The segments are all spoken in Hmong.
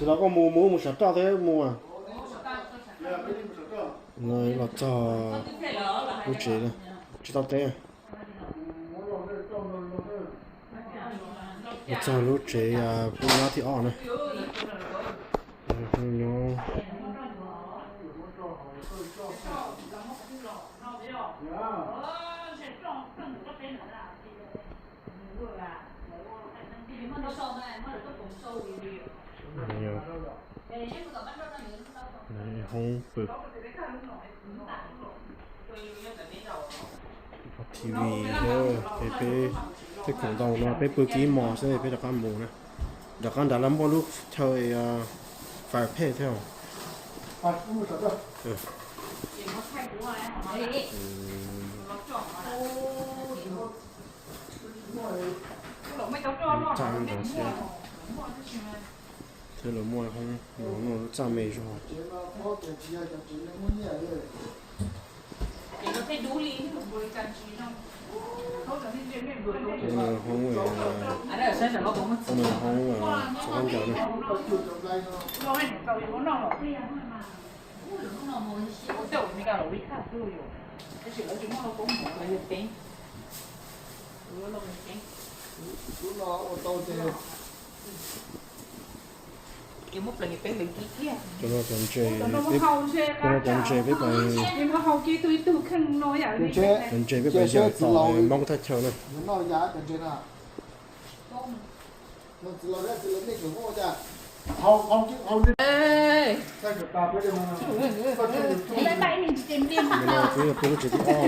Los koj mus mus mus saum roj thiab mus. Los txog lub tsev, tsis tau teb. Los txog lub tsev pub nyab thib ob na. Nyob hoob pw, T V thiab, peb tej khoom ntau no peb pw kiag ib hmos xwb peb rov qab mus na. Rov qab nrad lawv muaj lub chaw fire pit thiab. Txaj nrad thiab, thiab lawv muaj hoob no lub txaj me zog. Hoob, hoob txhob ncaws na. Cov no cov ntses, cov no cov ntses peb, cov ntses peb pais yawm tom Hmoob thaj chaw na. Peb yog peb lub tsev thib ob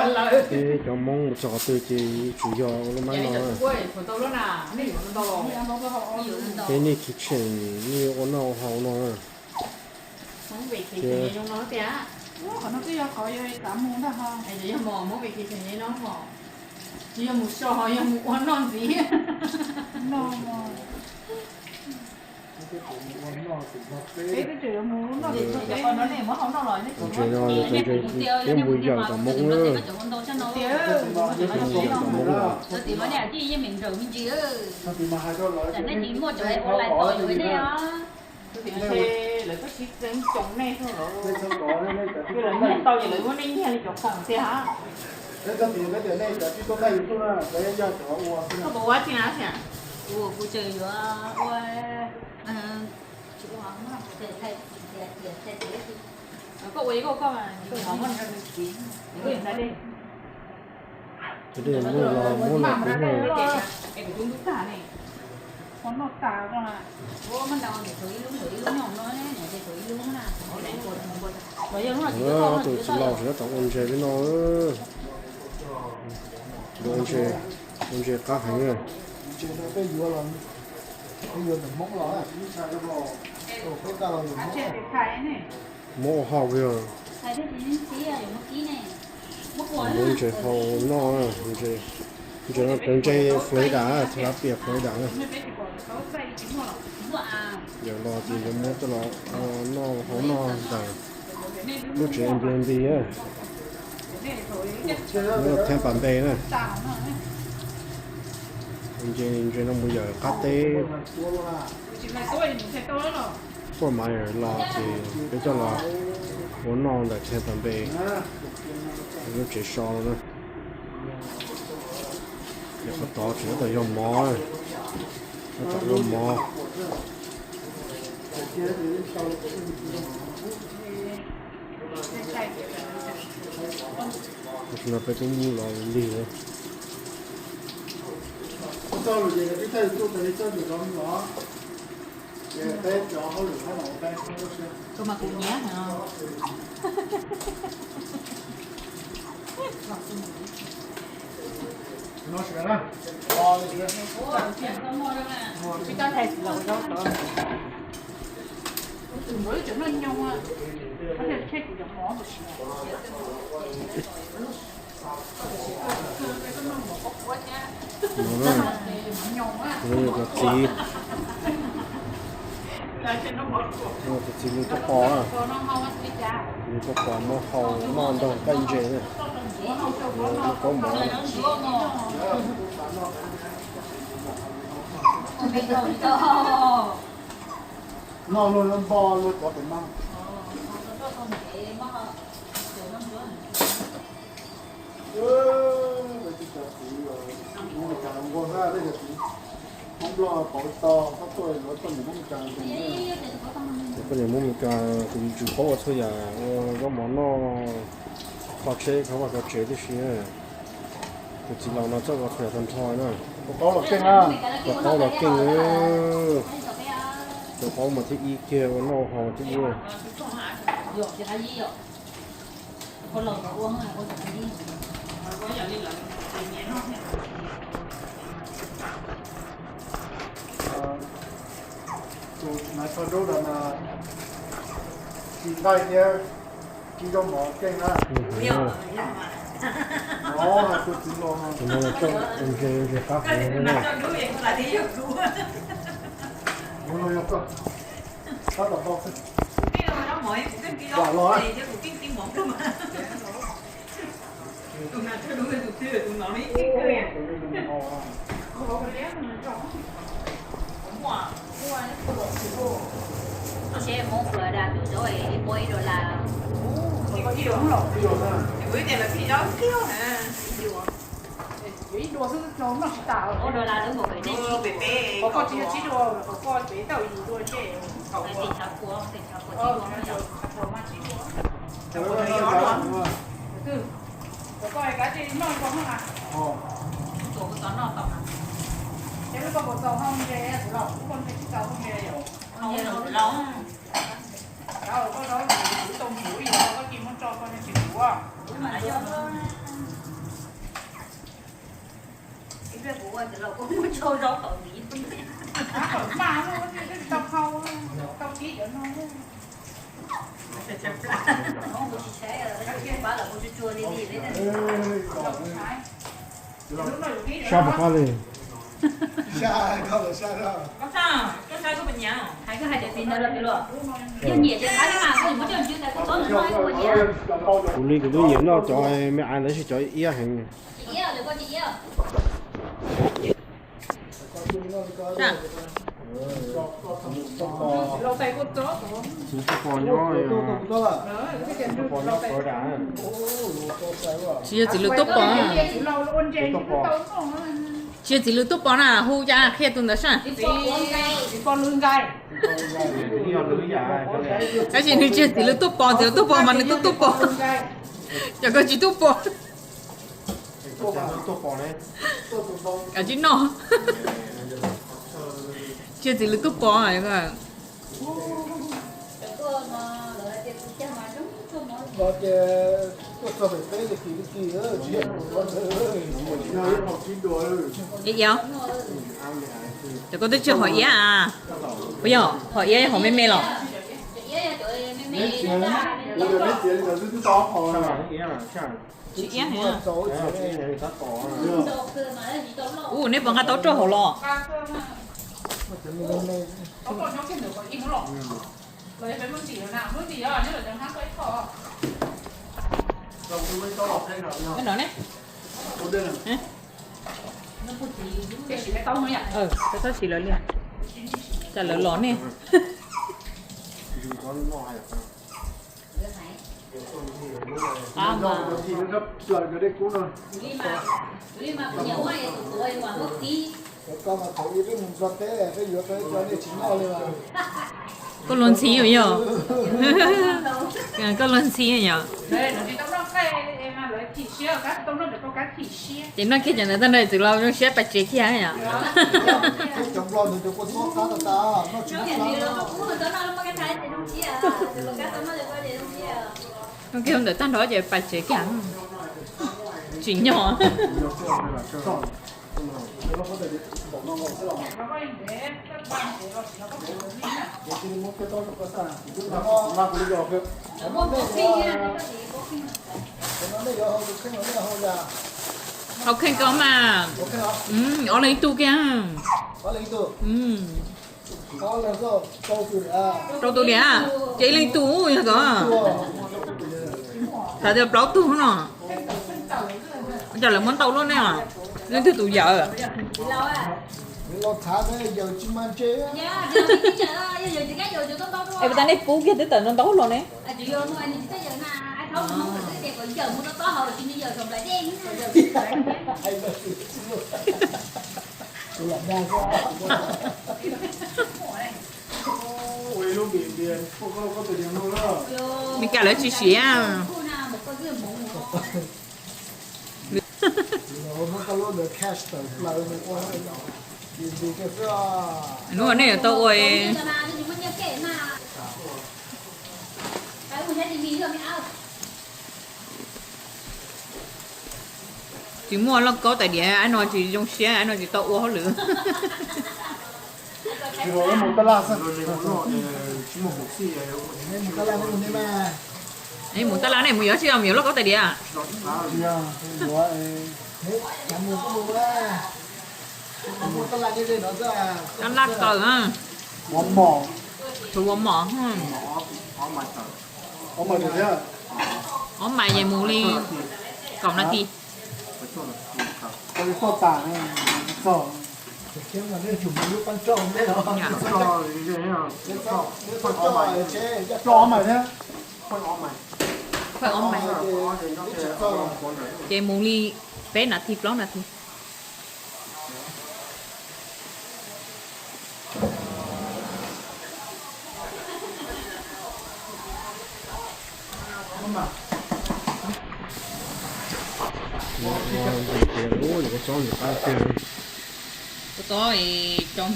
na. Peb cov Hmoob mus txog qhov twg ces yuav tsum yog ua lub mab no. Peb nej kitchen nej ua noj ua haus no na. Thiab tsis yog mus so, yog mus ua noj ntxiv. Ntses no cov ntses peb mus yawm tom Hmoob na. Mus yawm tom Hmoob na. Lawv twb tsis txeeb coo nej xwb los, lawv nyiag tau ces lawv muab nej nyiag li cov khoom tiag hab. Koj puas ua tsi na? Kuv tseem yuav ua, tsis ua, koj ua ib koj koj mas, koj yuav nrog nws txiv, koj yuav ntag li. Muab los muab los kuv muag. Tus txiv laus tseem tab tom ua ntses li no. Ua ntses, ua ntses qab heev na. Muab ua hauj yog. Muab ntses hau noj, ntses no cov ntses Florida, tilapia Florida na. Yog los ces yuav muab coj los noj hau noj ntawm lub tsev Airbnb na. Muab Tampa Bay na. Ntses, ntses no mus yawm qab teb. Fort Myers los ces peb coj los ua noj ntawm Tampa Bay lub tsev so no na. Ces qhov tod tseem tab tom yog mov, tab tom yog mov. Tam sim no peb twb mus los lig lawm. Koj mas kuv nyiam no. No na, no yog cov txiv, cov txiv lwm cov pos, lwm cov pos muab hau noj nrog nqaij ntses na. Kaub mov. Noj luag noj npo luag cov pem no. Cov txiv Hmoob Mes Kas nquag na, cov txiv Hmoob Nplog pauv to, koj tuaj yuav poj niam Hmoob Mes Kas. Poj niam Hmoob Mes Kas kuv yuav tsum paub ua txhua yam, ua zaub mov noj, kho tsheb, kho vaj kho tsev tib si. Tus txiv laus no txawj ua txhua yam tag nrho na. Tus qaub los keej na. Tus qaub los keej. Tus qaub mas thib ib kiag, ua noj haus thib ib. Tus hnav tsho dub ntawd mas ci nqaij thiab ci zaub mov keej na. Tus no txawj ua ntse, ua ntse qab heev. Tus no yog koj, tab tom tau xwb. Vam los. Tus seb Hmoob Florida tus zaub es muaj ib dollar. Ib dollar xwb noj tsis tas. Ua dollar lawv mus pem nej, qhov koj tsis yog tsib dua, qhov koj pem tau yim dua ntshe. Tim tshav puas, tim tshav puas tsib dua. Txuas koj txov noj tau na. Ces lub koj puas txaus hau ntshe, kuv los kuv koj ntshe tsis txaus hau ntshe. Hau ntshe los. Koj zaub tau mus li koj cia muab tso koj ntshe tsis kuv. Ib pliag kuv ua txiv laus kuv muab tsau zaub tom miv. Tau hau, tau kib cov no. Kuv tsis tshaib, pab los kuv tsuag tsuag li li. Sab puas qab li? Hais koj hais tias txiv ntawd los txiv laus, yog nyiam ces qab li mas koj muab coj ntsis tas kuv txob nws noj ib puas nyiam. Kuv li kuv twb nyiam noj cov me ais ntawd, cov iab heev. Txiv tuaj pom nyob, tuaj pom nyob Florida. Tsis yog txiv lws tuaj pom. Tsis yog txiv lws tuaj pom na, hu cas qhia tus ntawd saib. Tab sis nws tsis yog txiv lws tuaj pom, txiv lws tuaj pom mas nws tuaj tuaj pom. Cov koj tsis tuaj pom. Kav tsij noj. Tsis yog txiv lws tuaj pom. Iab, cov koj twb tsis hom iab a? Puas yog hom iab hom me me los? Tsis iab heev. Ub, neb puas nqa taub rau hauv los? No ne. Peb txhob siv lawv li, tsam lawv los ne. Koj luag ntxhi yog, koj luag ntxhi yog. Ces noj kiag cov ntawd tag nrho txwm los zoo siab pais tsev kiag yom. Noj kiag ntawd tag nrho ces pais tsev kiag. Tsim nyog. Hau kheej koj mas. Ob leeg ib tug kiag. Rau tus diam, ces ib leeg ib tug yog kod. Xav tias plaub tug no. Ua cas lawv muab ntau luaj ne os? Leej twg tus yawm? Es puas tas nej pub kiag twb tawm ntau ntau los ne? Meskas lawv tsis siav. Hnub no nej yuav tau ua. Tsis muaj lauj kaub tais diav, ab no tsis zoo siab, ab no tsis tau ua hauj lwm. Mus taj laj nej mus yuav tsis yog mus yuav lauj kaub tais diav. Taj laj kaws, tus ua mom. Ob mais ces mus li kaum nas this. Ces mus li peb nas this plaub nas this. Ua tau rau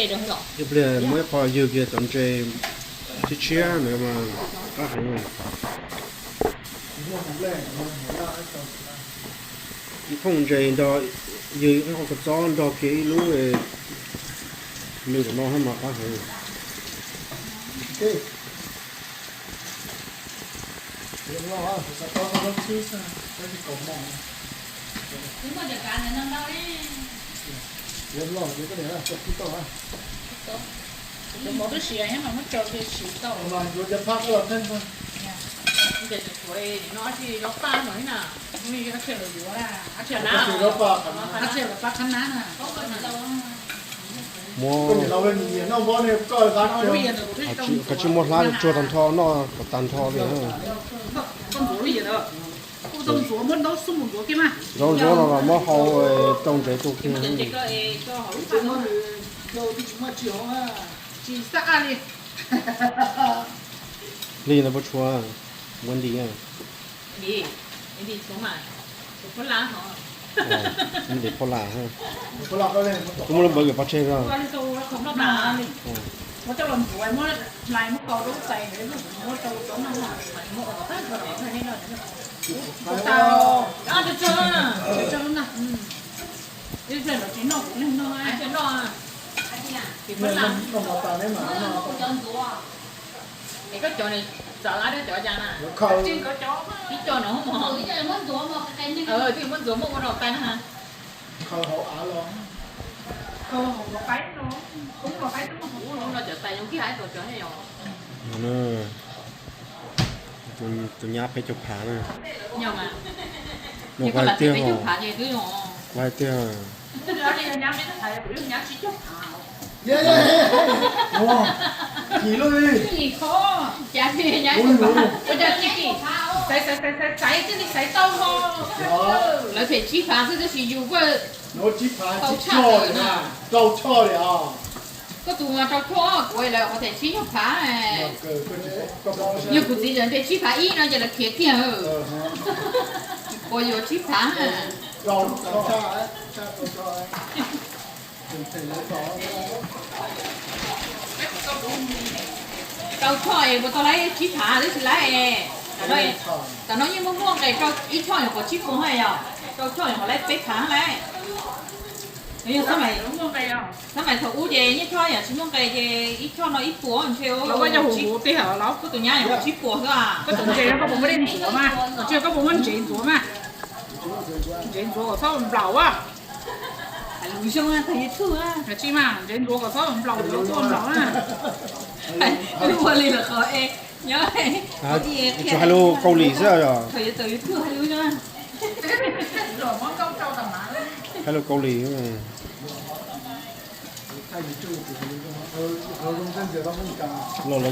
hauv los. Ib pliag muab ib qho ywg kiag cov ntses tshiab tshiab ntawd mas qab heev. Ib phooj ntses nrog ywg ib qho kua txob nrog kiag ib lub me ntawm no mas qab heev. Muab, kav tsij muab hlab tsuag tag nrho noj kom tag nrho li. Ntxuav ntxuav no los muab hau rau ntsev tu kiag. Li ntawd puas tshuav? Npuav nti. Nti phab las. Kuv muab lub npawv kws pov tseg os. Es koj cov txawv ab cov cas na? Ib co no, twb muab ntxuav muab ua rau tais na. Ub no cov tais zoo kiag ib tug cov ne yom. Tus nyab peb caug phav na. Mus qhov tiag, qhov tiag. Lawv phem tsib phav xwb tab sis yus kuj tau tshaj na. Koj tus mas rau choj, kuv lawv qhov them tsib nyuag phav. Yog kuv txiv lawv npe tsib phav ib no ces lawv khiav kiag. Kuv yuav tsib phav. Rau choj es puas tau laib tsib phav twb tsis laib. Tam no yeej muaj muaj nqe rau ib choj nyuam qhuav tsib puas hab yog, rau choj nyuam qhuav laib peb phav hab lauj. Yog xab mais thaum ub ces yeej choj yam tsis muaj nqe ces ib choj no ib puas ntshe. Koj tus nyab yog tsib puas xwb. Koj tus ntses koj puas muab dej ntxuav mas, tsis koj puas muab ntsev ntxuav mas. Ntsev ntxuav kom txhob nplaum a. Hais lus zoo thaum YouTube a. Tsis mas ntsev ntxuav kom txhob nplaum, lawv tuaj nplaum na. Lub ua li lawm qhov es nyob. Tsuas hais lus Kaus Lim xwb yog. Thaum yuav tawm YouTube hais lus zoo. Hais lus Kaus Lim. Los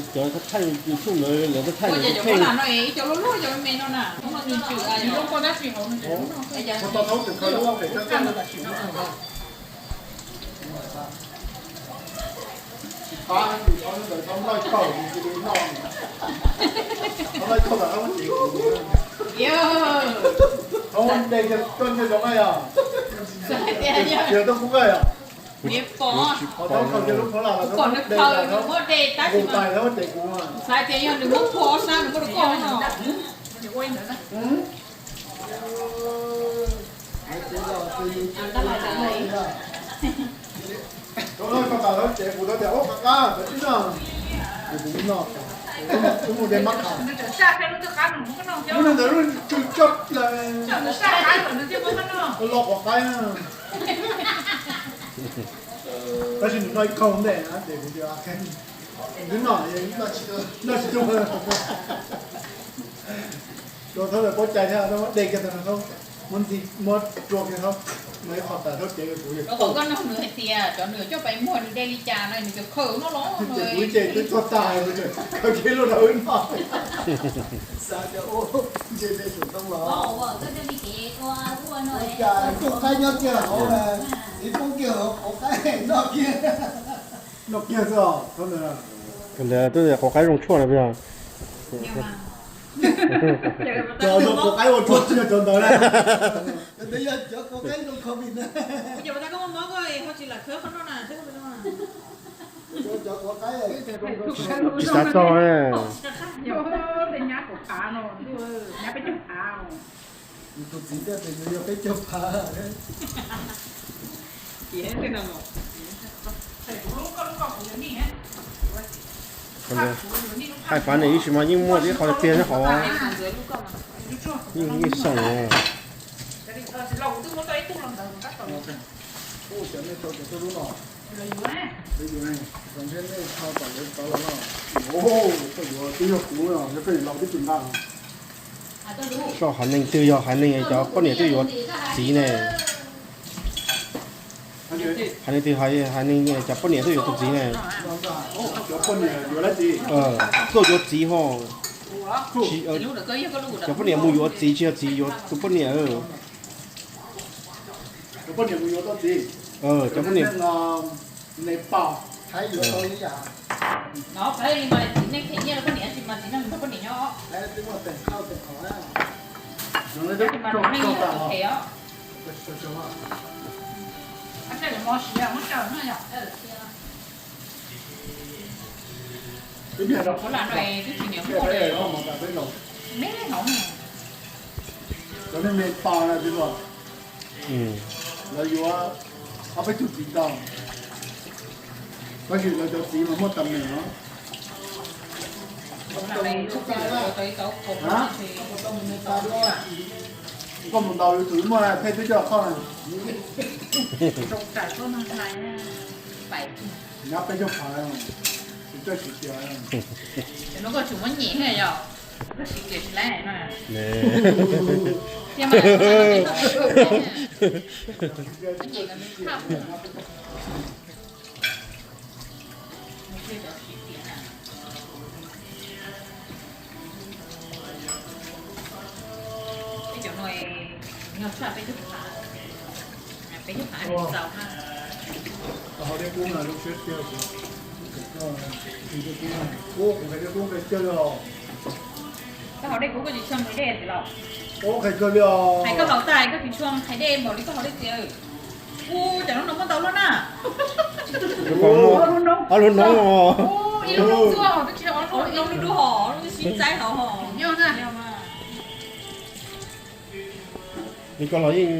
lawv cov thaij YouTube ntawd lawv thaij ntawd thaij. Kuv pom nws khaws nws muab de tab sis mas xav tias yog nws muab phua ob sab nws muab rau koj no. Los quav qaib, tab sis nws noj ib kaug ntej na ces kuv tias noj, noj tsis tuaj. Rau thaub lawv paub cai thiab, de kiag tau thaub, muab ntxi muab rua kiag thaub, no ib qho tas thaub cev kuv. Rau qhov koj nug nws hais tias cov nws coj pais muag nws de li cas no nws cov khaws no los ces kuv ces twb tuag tas, khaws kiag lub rau wb noj. Xav tias ua ntshe de xyuam ntoo los. Ua cas tuaj qaib nyob kiag hauv, ib poob kiag hauv quav qaib noj kiag. Noj kiag xwb os. Twb quav qaib zoo tshuaj na. Cov quav qaib ua tshuaj tsis yog cov ntawd na. Cov ntawd yog cov quav qaib zoo covid na. Tsis xav txog. Tus txiv tias nws yog peb caug phav. Hais fav ne ib sim mas yeej muaj ib qho tiag nyob hauv, yeej yeej xoo. Twb yog kuv, yog koj laus twb tsis nqa. Soj haiv neeg twg yog haiv neeg cov poj niam twb yuav txiv ne. Haiv neeg twg, haiv neeg cov poj niam twb yuav tus txiv ne. Tuaj yuav txiv ho. Cov poj niam mus yuav txiv tsis yog txiv yuav tus poj niam. Cov poj niam mus yuav tau txiv. Cov poj niam. Cov neeg me pas na, lawv yuav ob peb tug txiv tau, tab sis lawv cov txiv mas muaj tas meem os. Koj mus ntaus YouTube muaj thej twb coj qhoj. Nyab peb caug phav, tus coj siv tias. Peb caug phav, peb caug phav txaus na. Koj haus dej kub, koj tsis tshua nqhis dej tiag los? Hais koj haus tag koj tsis tshua nqhis dej npaum li koj haus dej txiv. Ub, cov noob no muaj ntau lub na. Ob lub noob. Ib lub noob xwb, twb tsis ob lub, ib lub dub hos, lub sib txaib hauv hos. Nws koj los yeej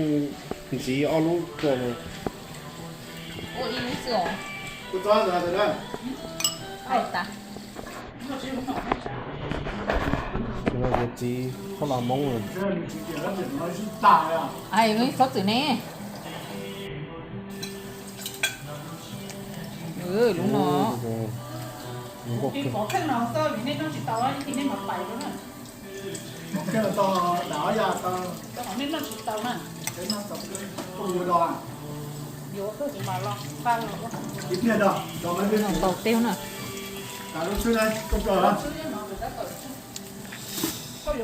ntxiv ob lub rau. Ib lub xwb os. Txiv khaub lau Hmoob. Txhob txwm ne. Lub no. Ntau teb na.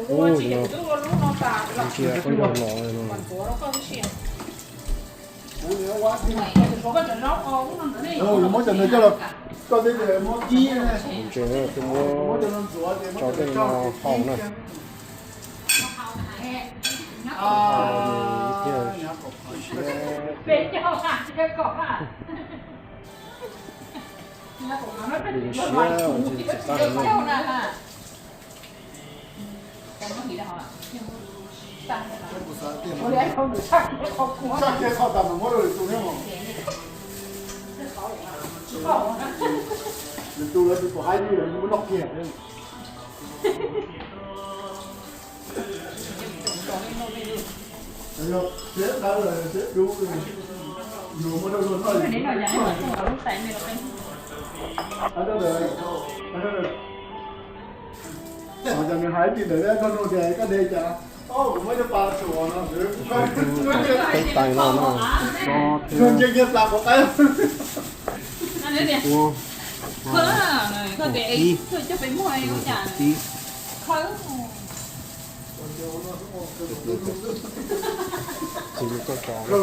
Ub, ntsia qhov yog los no. Ntses na, twb muab tso tej no haus na. Lwm siab txim txim qab heev na. Lwm tus lawv tsis pom hais li, lawv muab noj kiag. Yog siab tawv lawm siab dub, yus muaj dab luag noj. Cov nws hais ib tug ntawd, koj nug tias koj de cas, kuv muab cov pas tsuas no, peb tais no no, nws nce kiag plas quav qaib. Khaws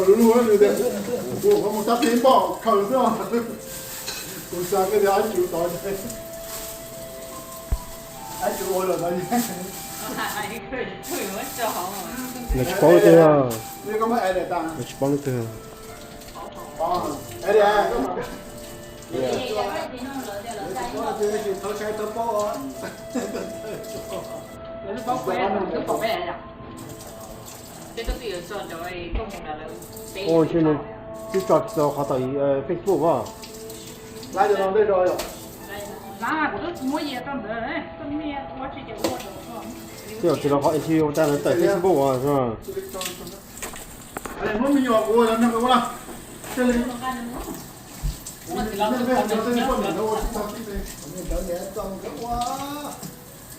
lub lub tias, kuv mus tab tib npaum khaws xwb. Kuv xav koj tias ab tsuv tod, ab tsuv ua lawm tod. Lawv tsis paub leej twg, lawv tsis paub leej twg. Ua ntshe nws twb tso tsis tau qhov tawm Facebook as. Twb tsis los qhov interview tas lawv tawm Facebook as.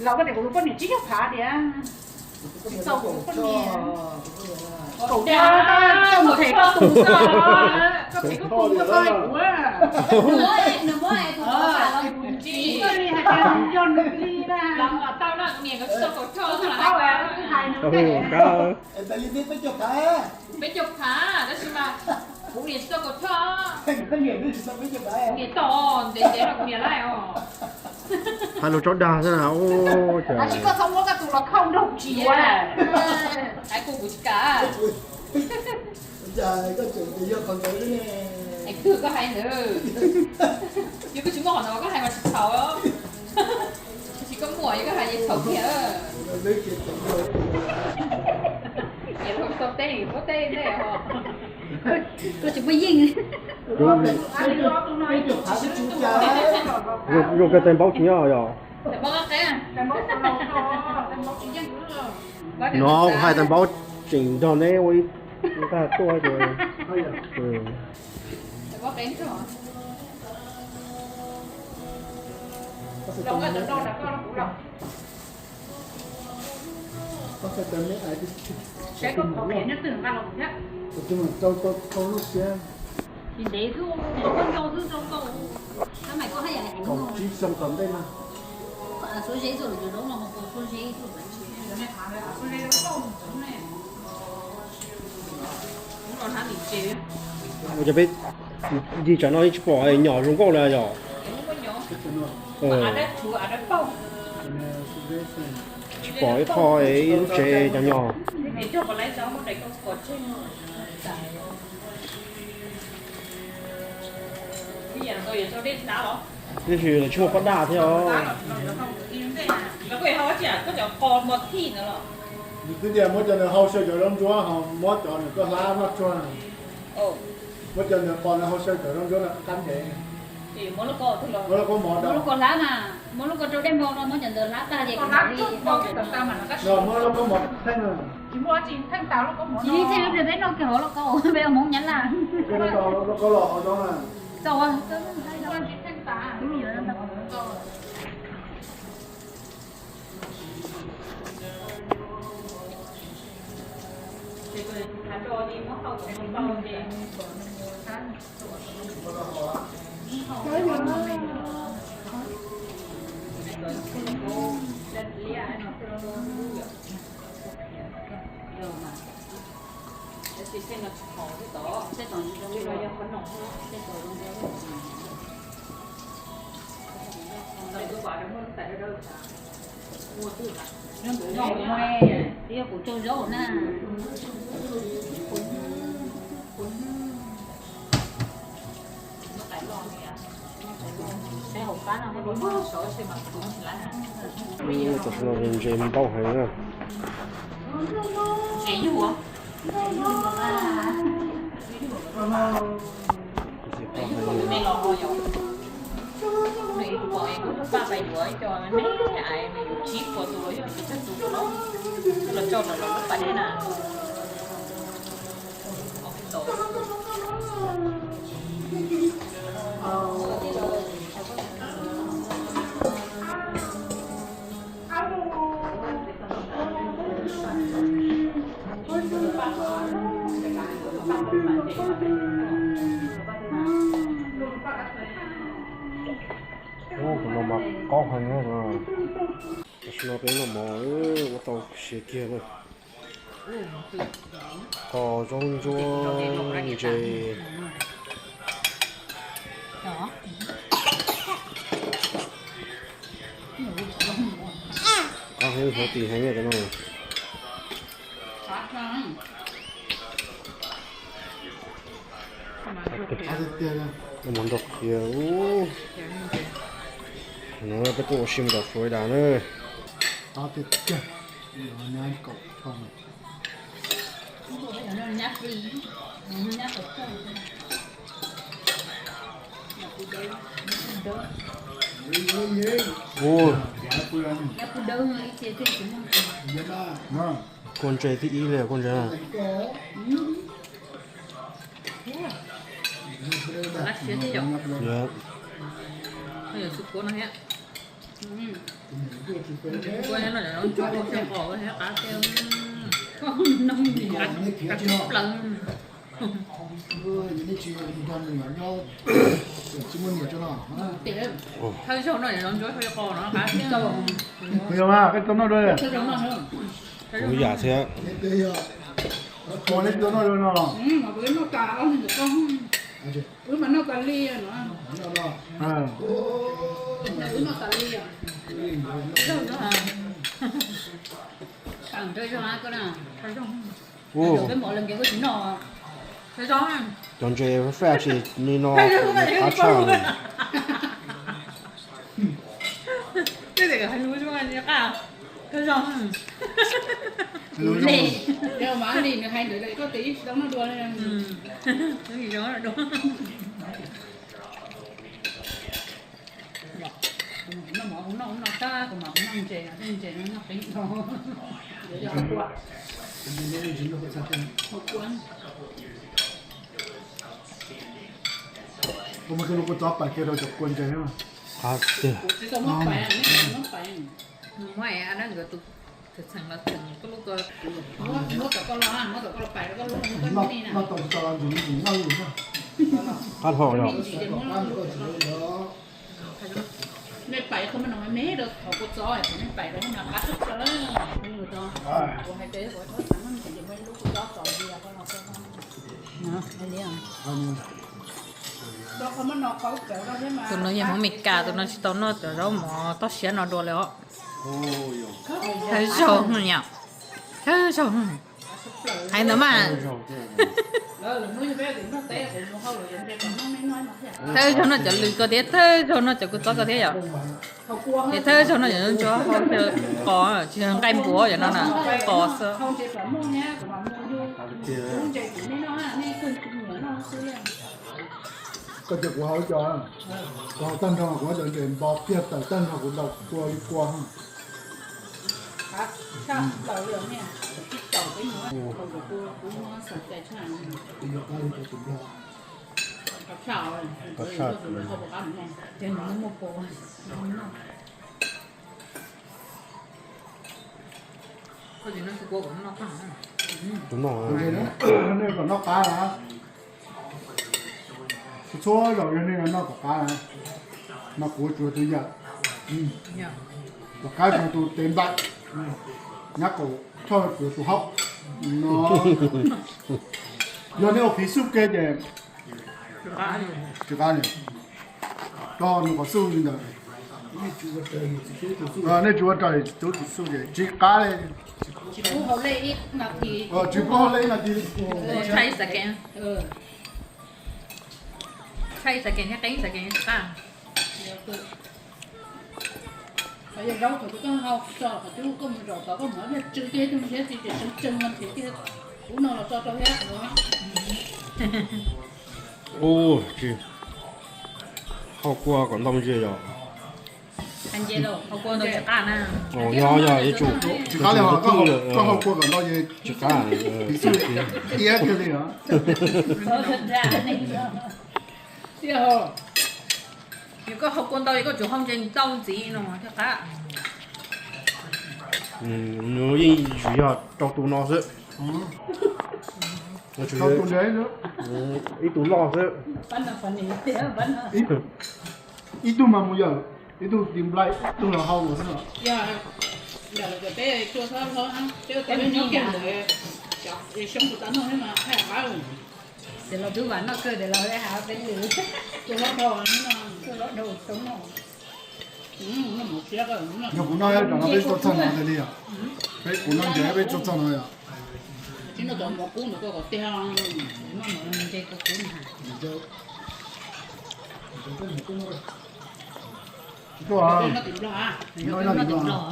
Los koj tias kuv tus poj niam tsib caug phav tias, tsis txaus kuv tus poj niam. Kaum tau txog mus them koj tus, koj them koj tus koj txog li kuv. Koj li hais tias yog nws li na. Tau na, niam nkawd tsis tau kaum rho, hais nws tej. Peb caug phav, tab sis mas kuv niam tsis tau kaum rho. Kuv niam tau ntev ntev los kuv niam laij os. Hais lus tsob dag xwb na. Tab sis koj txhob muab koj tus los khauj nrog kuv tsis yuav. Hais kuv kuv tsis kam. Hais twg koj hais ntawd. Yog koj tsis muaj qhov ntawd koj hais mas tsis txhaum. Tab sis koj muaj yog koj hais ces txhaum kiag. Niam laus tau teb muab teb ntej os. Koj tsis muaj yeej. Zoo kawg tais npaub tsis nyob yog. No kuv hais tais npaub tseem nrog neb ua ib tag tuaj. Tsis ntev xwb, koj nkaus xwb, koj nkaus. Kaum tsib xyoo tom ntej na. Ua cas peb ncig tsam no tsis pom nyom zoo nkauj li yom. Tsis pom ib qho ib lub tsev cov nyom. Tiam sis lawv tsis muaj paj daj thiab. Nws twb tias muab cov nws hau xyaw cov zaub ntsuab ho muab cov nws koj hlab noj tsuag. Muab cov nws qos nws hau xyaw cov zaub ntsuab no qab ntev. Muab lub kaub mov rau, muab lub kaub rau dej npau no muab cov ntawd hlab tag ces muab lub kaub mov theej. Tsis muaj tsis theej tas lub kaub mov no. Tsis theej, peb noj kiag hauv lub kaub, peb ua Hmoob Nyab Laj. Lub kaub los hauv no na. Txaus. Yog kuv tsau zaub na. Tam sim no ntses npau heev na. Ub, tus no mas qaub heev na. Tam sim no peb noj mov ua tau siav kiag na. Qos, zaub ntsuab, ntses. Qab heev, healthy heev cov no. Noj mov nrog qhiav. No peb tuaj ua si mus tom Florida na. Ua, kua ntses thib ib li kua ntses. Kuv yam thiab. Ua, cov ntses fresh li no qab tshaj. Koj muab koj lub kua txob pais kiag rau cov kua ntses. Qab tiag. Noj tau tsis tau los ntsis ntsis noj li. Qab dhau yog. Tus no yog Hmoob Mes Kas, tus no tsis tau noj cov zaub mov toj siab no dua li os. Thawj zaug yom, thawb zaug. Hais ntawd mas. Thawb zaug noj cov lws ko thiab, thawb zaug noj cov kua txob ko thiab yom. Es thawb zaug noj cov ntsuab hau qos, tsis yog nqaij npuas cov no na, qos xwb. Koj cia kuv hau ib co, kuv hau tag nrho, kuv hau cov ntses npo kiag tawm tag nrho kuv daus kua li kua. Tus no, nej kom noj qab na. Txhua zaus yog nej noj kom qab na, mas kuv tsuas tus yam, tom qab tsuas tus tes npaim, nyab qaum choj tsuas tus haub no. Yog nej ua phiv xuj ke ces tsis qab li, rau nws qhov xuj li ntawd. Nej tsis ua raws tub tus xuj ces tsis qab li. Tsis pub hau lej ib nas this. Tsis pub hau lej ib nas this. Tshaj xav kev, tshaj xav kev thiab qeeb xav kev tsis qab. Qhov yog zaub qhov twg koj hau tso qhov twg, koj mus zaum tod koj mus ob niag tsw kiag ib tug nrhiav txiv tseem tsw tsw no nrhiav kiag ub no los tso rau thiab. Ub, tsis, hau kua kom ntau ntsis yom. Hau kua ntau tsis qab na. Yog, yog, yuav tsum, tsis qab li, koj hau kua kom ntau ces tsis qab. Iab kiag li os. Yog koj hau kua ntau es koj tsum hau ntse ntau ntxiv no thiaj qab. Nws yeej tsuas yog rau tus no xwb. Ib tug loj xwb. Ib tug mas mus yawm, ib tug tiv nplai, ib tug los hau xwb. Peb tsuas tau nyob kiag ntawd, xyoo kuv tau noj thiab mas haj qab. Ces los twb vam noj kawg tias los ha peb lwm. Tsuas hlob dhau, tsuas hlob dhau tau noj. Yog kuv noj rau no peb tuaj txog no tiag li os. Peb kuv noj ntses peb tuaj txog no yom. Tsis noj cov mov kub ntawd koj kom tiag, noj mov ntses koj kub na.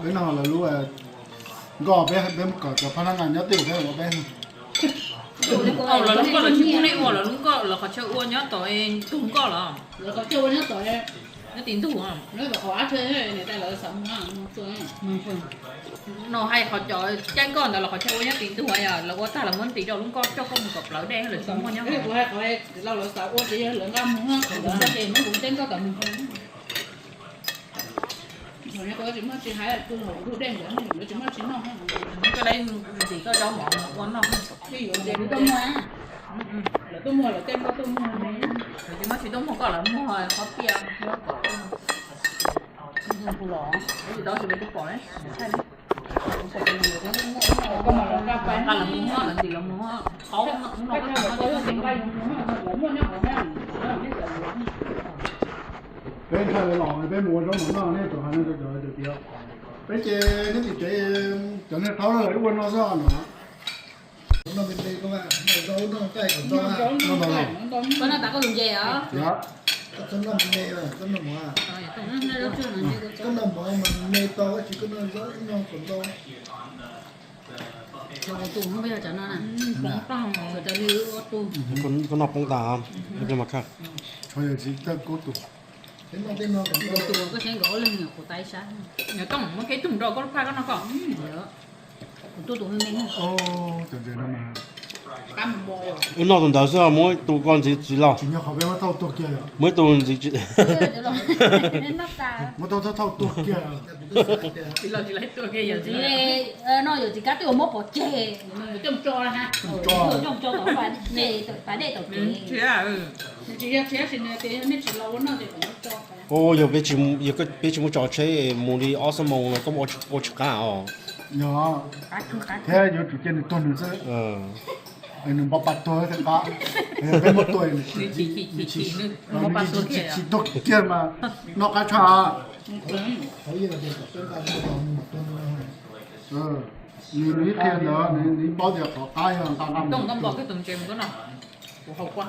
Peb noj lawv lub nkoj, peb, peb mus kom cov phab nab nas nyob twj ywm thiab ua peb. Lawv lub nkoj los tsis pub nej ua, lawv lub nkoj lawv qhov chaw ua nyob tom tug nkoj los. Nyob tim ntug. No hais qhov cov caij nkoj ntawd los qhov chaw ua nyob tim ntug, yog lawv ua tag lawv muab ntim rau lub nkoj coj koj mus kom plawv dej lawv tsis muaj nyob. Kuv hais qhov laus lawv xav ua ces yog lawv nqa mus, lawv nqa ces muab kuv caij nkoj kom mus. Tsis muaj tsis hais, lawv tsis muaj tsis hais, lawv tsis muaj tsis noj. Koj lawv ntxim koj zaub mov ua noj. Lawv tuaj muag, lawv tuaj muag, lawv caij nkoj tuaj muag. Lawv tsis muaj tsis tuaj muag koj, lawv muag qhov piaj. Tsis tau tsis pom, thaij li. Lawv mus muag, lawv ntxim lawv mus muag, qaub no. Peb ntshai lawv los peb mus ua zaub mov noj, nej tau hais no rau cov tias peb ces neb tim tsev cov niag thaub lawv ua no xwb no. Koj noj tas koj tus ntses os? Koj noj mov mas me tau, koj tsis koj noj zaub no kom ntau. Tus no yog cov no na. Koj noj poob tas, koj mas khaj. Tus koj saib nkawd ob leeg nyuam qhuav tas ib sab. Nws koj mus muab kiag ib tug nrog koj lub phaj koj noj koj. Kuv tuaj tus me me. Wb noj tus ntawd xwb, muab tus koj ntxiv tsis los. Muab ib tug ntxiv tsis, muab thauj thauj tuag kiag. Tsis los tsis laib tuag kiag yawm txiv. No yawm txiv kab twb uas muab pov tseg. Ua yog peb tsis mus tso tsheb mus li ob xuab moos no koj ua tsis qab os. Thiab yuav tsum cia nws tuag nws xwb. Nws npau pa tuag thiaj qab. Peb muab tuag, nws tsis tuag kiag mas noj qab tshaj. Nws, nws ib qhia ntawd nws paub tias qhov qab yog nqa nqa mus. Kuv hau kuab.